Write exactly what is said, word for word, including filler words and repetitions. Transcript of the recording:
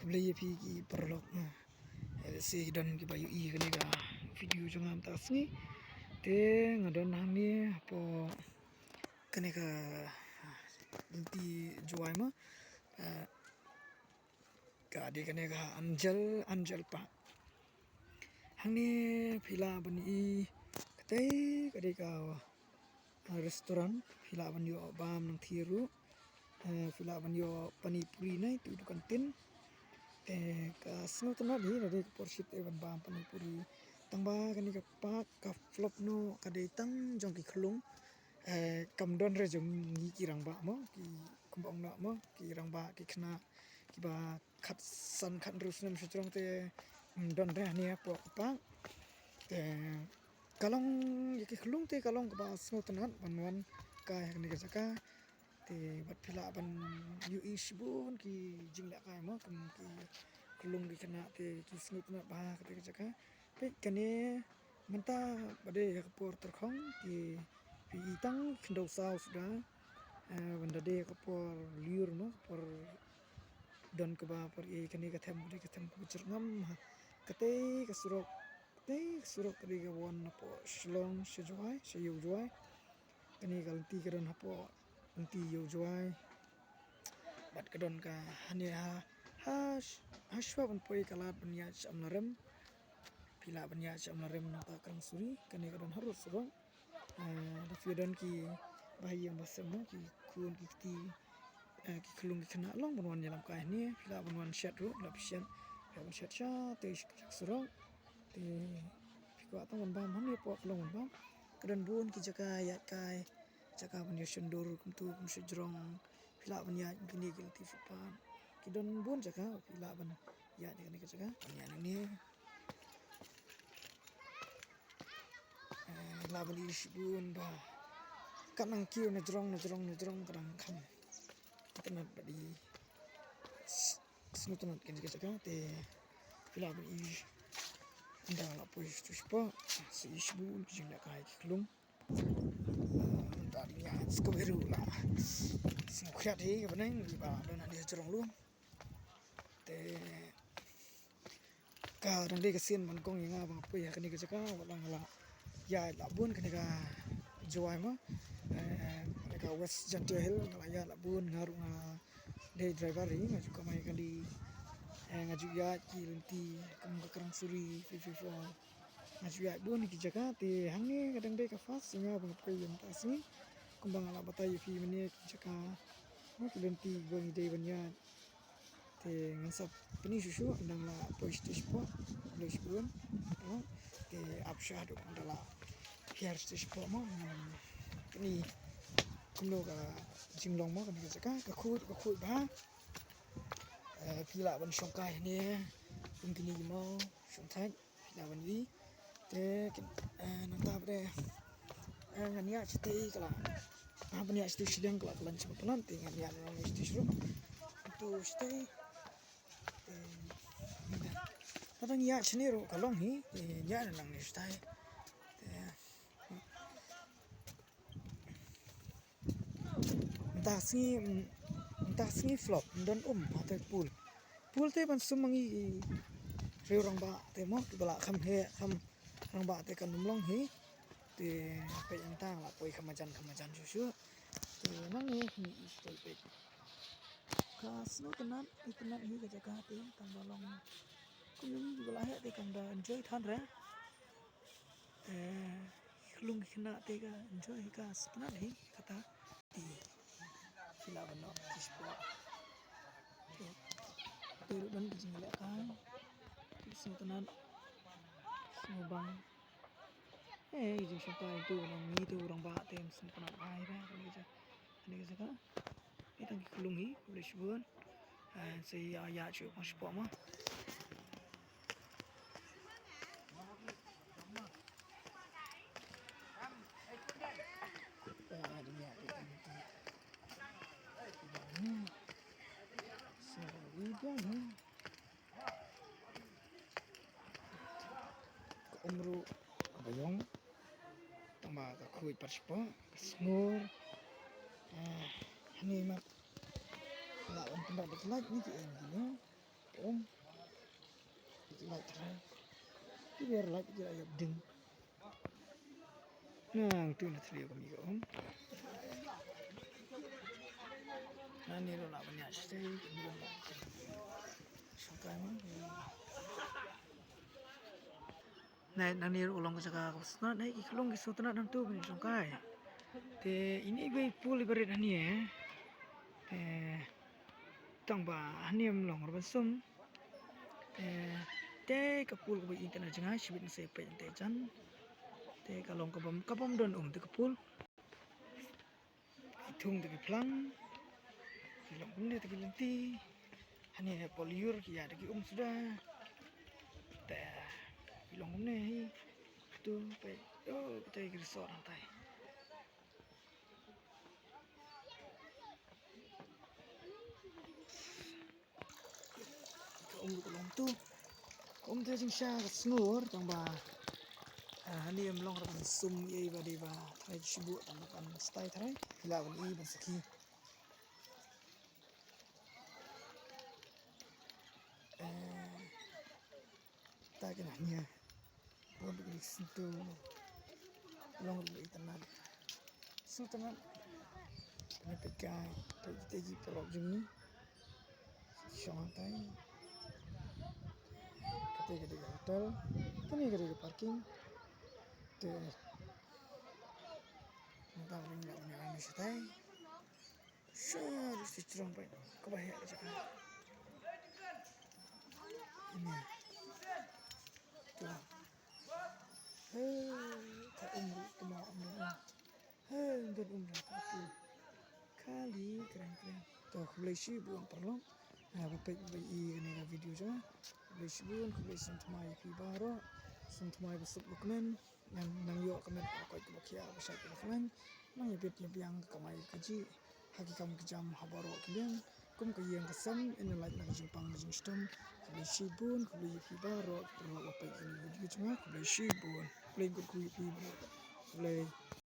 Khublei ïa phi ki paralok, eh, lehse ki don kiba ïohi kane ka video jong nga mynta ka sngi. Te nga don hangne hapoh kane ka lynti Jowai mo. Eh, ka dei kane ka Angel, Angel Park. Hangne phi lah ban ïohi katei ka dei ka, eh, restaurant, phi lah ban ïoh bam nangthie ruh. Eh, phi lah ban ïoh pani puri na itu dukan tin. Te ka sngewtynnat hi, lada dei ka por shit te ban bam pani puri. Tang ba kane ka park ka flop noh, ka dei tang jong ki khyllung. Eh, kam don re jong ngi ki rangbah mo, ki, kumba ong noh mo, ki rangbah ki khynnah kiba khatsan khathynriew snem sha jrong te, mm, don re hangne hapoh ka park. Te ka long, ïa ki khyllung te ka long kaba sngewtynnat ban wan kai ha kane ka jaka. Te bad phi lah ban ïohi shibun ki jinglehkai mo, kum ki khyllung ki khynnah te ki sngewtynnat bha ha kata ka jaka. Peit kane mynta ba dei ha ka por tyrkhong, ki, phi i tang khyndew saw suda. Eh, ban da dei ha ka por lyiur mo, ka por don kaba por ïa kane ka them, ka dei ka them kaba jyrngam ha katei ka surok, katei ka surok ka dei ka wan hapoh Shillong sha Jowai, sha Ïew Jowai. Kane ka lynti ka don hapoh lynti Ïew Jowai. Bad ka don ka hangne ha, ha, ha shuwa ban poi ka lad ban ïaid sha Amlarem. Phi lah ban ïaid sha Amlarem nangta Krang Suri, kane ka don harud surok. Eh, da phi don ki bahaïing bahasem mo, ki khun ki kti, eh, ki khyllung ki khynnah, long ban wan ïalam kai hangne, phi lah ban wan shet ruh, lada phi shet, phi lah ban shet shatei sha surok. Te phi kwah tang ban bam hangne, phi kwah long ban bam. Ka don bun ki jaka ïaid kai, jaka ban ïashon dur kumtu kum sha jrong. Phi lah ban ïaid kine ki lynti footpath. Ki don bun jaka phi lah ban ïaid kane ka jaka. Ban ïaid hangne. Eh, lah ban ïohi shibun ba ka nang kiew na jrong, na jrong, na jrong, ka dang kham itynnat bad i s-, sngewtynnat kane ka jaka te phi lah ban ïohi. Ynda la poi shato shapoh, sa ïohi shibun ki jinglehkai ki khyllung. Ynda dang ïaid sa kawei ruh la sngewkhriat hi ka bneng, ba don hangne ha jrong lum. Te ka dang dei ka sien ban kong ïa nga ba nga poi ha kane ka jaka, wat la nga la ïaid lah bun kane ka Jowai mo. Eh, kane ka West Jaintia Hills nga la ïaid lah bun, nga ruh nga dei driver hi, nga ju kamai kali. Eh, nga ju ïaid ki lynti kum ka Krang Suri, P P four. Nga ju ïaid bun ki jaka, te hangne ka dang dei ka first ïa nga ba nga poi mynta ka sngi. Kumba nga la batai ïa phi mynne ki jaka, mo, ki lynti ba ngi dei ban ïaid. Te ngan sa pyni shuh shuh ynda nga la poi shatei shapoh, pynlong shibun. Te ap shuh haduh ynda la hiar shatei shapoh mo, ngan pyni kumno ka jinglong mo kane ka jaka, ka khuid, ka khuid bha. Eh, phi lah ban shong kai hangne kum kine ki maw, shong thait. Phi lah ban ïohi. Te kin, eh, nangta pat de, eh, ngan ïaid shatei ka la, ah, ban ïaid shatei shiliang ka la, ka la jan sha bynta te ngan ïaid nangne shatei shuh. To shatei. Te nangta, lada ngi ïaid shane ruh ka long hi. Te ngan ïaid nangne shatei. Te mynta ka sngi, mynta ka sngi flop, ym don um, ha te pool. Pool te ban sum ma ngi ki riew rangbah te mo, kiba la kham heh, kham rangbah te kan ym long hi. Te peit mynta la poi kham majan, kham majan shuh shuh. Te nangne hi i shatei peit. Ka sngewtynnat, itynnat hi ka jaka te, tang ba long kum ïa ngi kiba la heh te kan da enjoy than re. Eh, khyllung ki khynnah te ka enjoy hi, ka sngewtynnat hi kata. Te phi lah ban noh shatei shapoh. Te ruh don ki jinglehkai, ki sngewtynnat, sngewbang. Eh, ki jingshongkai tu nang ngi tu rangbah te sngewtynnat bha hi ba kane ka jaka. Kane ka jaka. Ïa tang ki khyllung hi, khublei shibun. Eh, sa ïa, ïa shu pang shapoh mo. Ka um ruh kaba ïong, tang ba ka khuid pat shapoh, ka sngur. Ah, hangne mat. Lah ban pyndonkam da ka light ni ki em ki ne. Ka um, Yer lait ki la ïap ding. Nang tu na thli ka mi ka um. Nang ni lo la ban ïa shtei ka mi ka um. Shongkai ma. Nai nang ni u long ka jaka ka sna nai ki klong ki sutna nang tu ban shongkai. Te ini bai pul i barit hani eh. Te tang ba hani em long ruban sum. Te, te ka pul ka ba internet jngai shibit nang se peit te jan. Te ka long ka bom, ka bom don um te ka pul. Ki thung te ki phlang. Ki long kumne te ki lynti. Hani he pol yur ki ya te ki um suda. Te ki long kumne hi. Tu peit. Oh, te ki resort hangtai. Ka um ka long tu. Ka um te jingsha ka sngur tang ba. Ah, hani em long ra ban sum ei ba dei ba trai ki shibu tang ba kan stai trai. Ki la ban i ban sakhi. Eh, ta ki na nia. Bun ki sintu long ri tanat. Sultanat. Kane pika pika ki parok jong ngi. Shong tai. Kate ka dei ka hotel. Kane ka dei ka parking. Te. Nta ring la ni shatai. Shar si jrong pai. Kaba heh ka jaka. Ini. Tu. He, ka um ruh tma um ruh. He, don um ruh ka tu. Kali kren kren. To khublei shibun paralok. Ha ba peit ba i kane ka video jong nga. Khublei shibun, khublei sngewthuh ïa phi baroh. Sngewthuh ba suk ba kmen. Ngan nang ïoh ka met ka koit kaba khia ba shait kaba khlaiñ. Nang ïa bit ïa biang ka kamai kajih ha ki kam ki jam ha baroh ki liang. Kum ka ïing ka sem, yn lait na ka jingpang ka jingshitom. Khublei shibun, khublei ïa phi baroh, paralok ba peit ïa kane ka video jong nga, khublei shibun. Khublei khublei ïa phi baroh. Khublei.